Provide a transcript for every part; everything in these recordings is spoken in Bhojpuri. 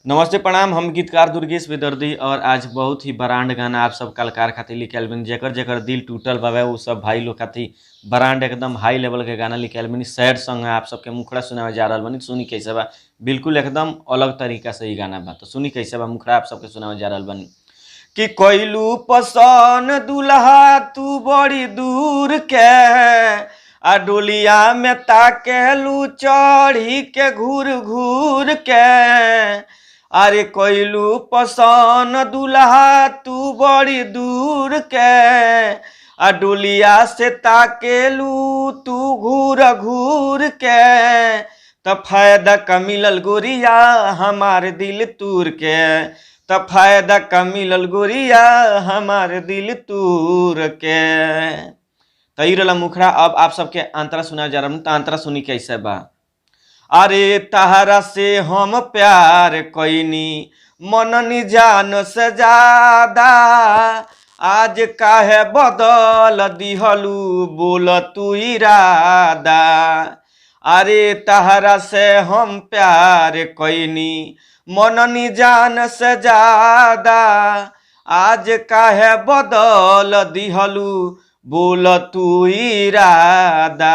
नमस्ते प्रणाम, हम गीतकार दुर्गेश बेदर्दी और आज बहुत ही ब्रांड गाना आप सब कलाकार खातिर लेके आइल बानी। जेकर जेकर दिल टूटल बावे उ सब भाई लोग खातिर ब्रांड एकदम हाई लेवल के गाना लेके आइल बानी। सैड सॉन्ग है, आप सबके मुखड़ा सुनावे जा रहल बानी। सुनी कैसे बा, बिल्कुल एकदम अलग तरीका से ई गाना बा। तो सुनी कैसे बा, मुखड़ा आप सबके सुनावे जा रहल बानी कि कोइलू पसन दुल्हा तू बड़ी दूर के, आ डोलिया में ताकेलू चढ़ी के घूर घूर के। अरे कोइलू पसन दुल्हा तू बड़ी दूर के, आ डोलिया से ताकेलू तू घूर घूर के। त फायदा का मिलल गोरिया हमार दिल तूर के, त फायदा का मिलल गोरिया हमार दिल तूर के। त ई रहला मुखड़ा। अब आप सबके अंतरा सुनावे जा रहल, त अंतरा सुनी कैसे बा। अरे तहरा से हम प्यार कईनी मननी जान से ज्यादा, आज काहे बदल दिहलू बोल तू इरादा। अरे तहरा से हम प्यार कईनी मननी जान से ज्यादा, आज काहे बदल दिहलू बोल तू इरादा।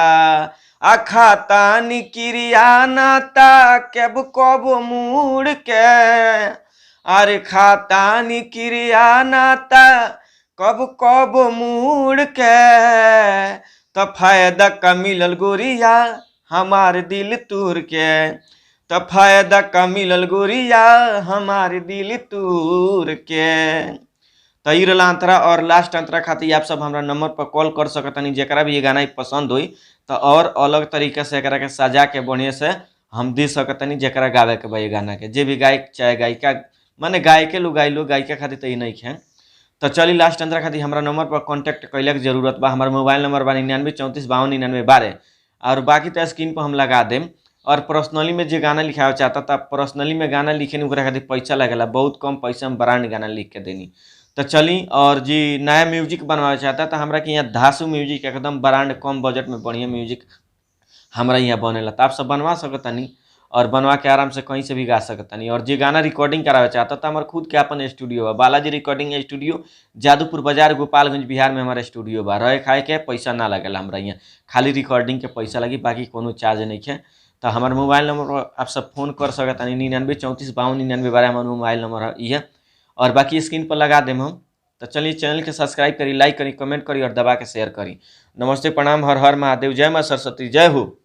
आखा तानी क्रिया नाता केब कब मुड़ के, अरे खातानी क्रिया नाता कब कब मुड़ के। त फायदा का मिलल गोरिया हमार दिल तूर के, त फायदा का मिलल गोरिया हमार दिल तूर के। त ई रहला अंतरा। और लास्ट अंतरा खातिर आप सब हमरा नंबर पर कॉल कर सकतनी, जेकरा भी ये गाना पसंद होई तो और अलग तरीका से एकरा के सजा के बढ़िया से हम दे सकतनी, जेकरा गावे के बा ये गाना के। जे भी गायक चाहे गायिका, माने गायके लोग गाई लोग, गायिका खातिर तो ई नहीं है। तो चली लास्ट अंतरा खातिर हमरा नंबर पर कॉन्टैक्ट कैला के जरूरत बा। हमार मोबाइल नंबर बा 99 34 52 99 12 और बाकी तो स्क्रीन पर हम लगा देम। और पर्सनली में जो गाना लिखावे चाहता था, पर्सनली में गाना लिखे ओकरा खातिर पैसा लगेला, बहुत कम पैसा में ब्रांड गाना लिख के देनी। तो चली, और जी नया म्यूजिक बनवावे चाहता तो हमरा के यहाँ धासु म्यूजिक एकदम ब्रांड कम बजट में बढ़िया म्यूजिक हमरा यहाँ बनेला, तो आप सब बनवा सकतनी और बनवा के आराम से कहीं से भी गा सकतनी। और जे गाना रिकॉर्डिंग करावे चाहता तो हमार खुद के अपन स्टूडियो बा, बालाजी रिकॉर्डिंग स्टूडियो, जादूपुर बाजार, गोपालगंज, बिहार में हमारा स्टूडियो बा। रहे खाए के पैसा ना लगेला हमरा यहाँ, खाली रिकॉर्डिंग के पैसा लगी, बाकी कोनो चार्ज नहीं है। तो हमार मोबाइल नंबर पर आप सब फोन कर सकतनी, 99 34 52 99 12 हमार मोबाइल नंबर है इहे, और बाकी स्क्रीन पर लगा देम हम। तो चलिए चैनल के सब्सक्राइब करी, लाइक करी, कमेंट करी और दबा के शेयर करी। नमस्ते, प्रणाम, हर हर महादेव, जय माँ सरस्वती, जय हो।